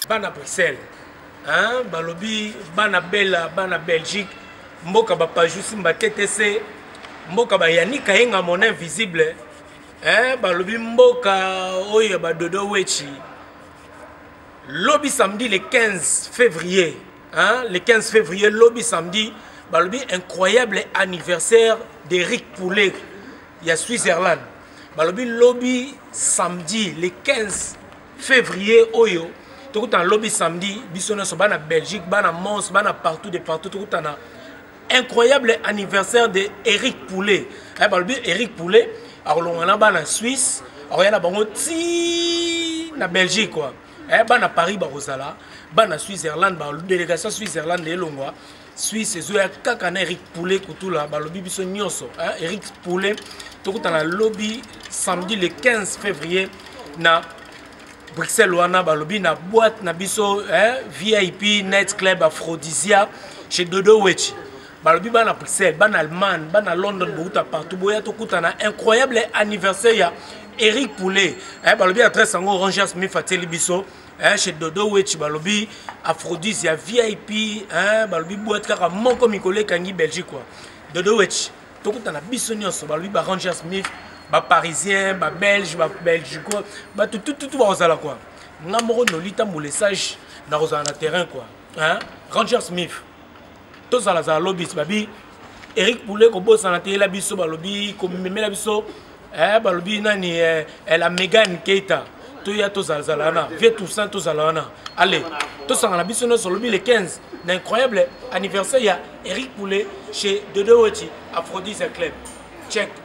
Bana Bruxelles, hein, balobi bana Bella, bana Belgique, mboka ba Pajou Simba TTC, mboka ba Yannick Kayenga mon invisible, hein, balobi mboka oyo ya ba Dodo Wechi. Lobi samedi le 15 février, hein, le 15 février lobi samedi, balobi incroyable anniversaire d'Eric Poulet ya Switzerland. Balobi lobi samedi le 15 février oyo tokutana lobi samedi biso nyonso bana Belgique, bana Mons, bana partout de partout tokutana incroyable anniversaire de Eric Poulet. Eh, balobi Eric Poulet akolonga na bana Suisse, akoya na bango ti na Belgique quoi. Eh, bana Paris bakozala, bana Switzerland, ba délégation Switzerland elongwa Suisse ezoya kaka na Eric Poulet Kutula, balobi biso nyonso hein, Eric Poulet tokutana lobi samedi le 15 février na Bruxelles wana, balobi na boîte na biso hein, VIP Night Club Aphrodisia chez Dodo Wechi. Balobi bana Bruxelles, bana Allemagne, bana London, bouta partout boya tokutana incroyable anniversaire ya Eric Poulet. Hein, balobi adresse yango Ranger Smith ateli biso hein, chez Dodo Wechi, balobi Aphrodisia VIP hein, balobi boîte kaka moko mikolo ekangi Belgique quoi. Dodo Wechi tokutana biso nyonso, balobi ba Ranger Smith, ba parisien, ba belge, ba belgico, bato tututu bakozala quoi. Nga moko noli tambola sage nakozala na terrain quoi, hein, Ranger Smith tozalazala lobi babi Eric Poulet kobosana te yela biso, balobi komemela biso eh, balobi nani eh, eh, la Megan Keita toya tozalazala wana vie Toussaint tozala wana. Allez tosangana biso nyonso lobi le 15 na incroyable anniversaire ya Eric Poulet chez Dodo Wechi Aphrodisia Club. Check.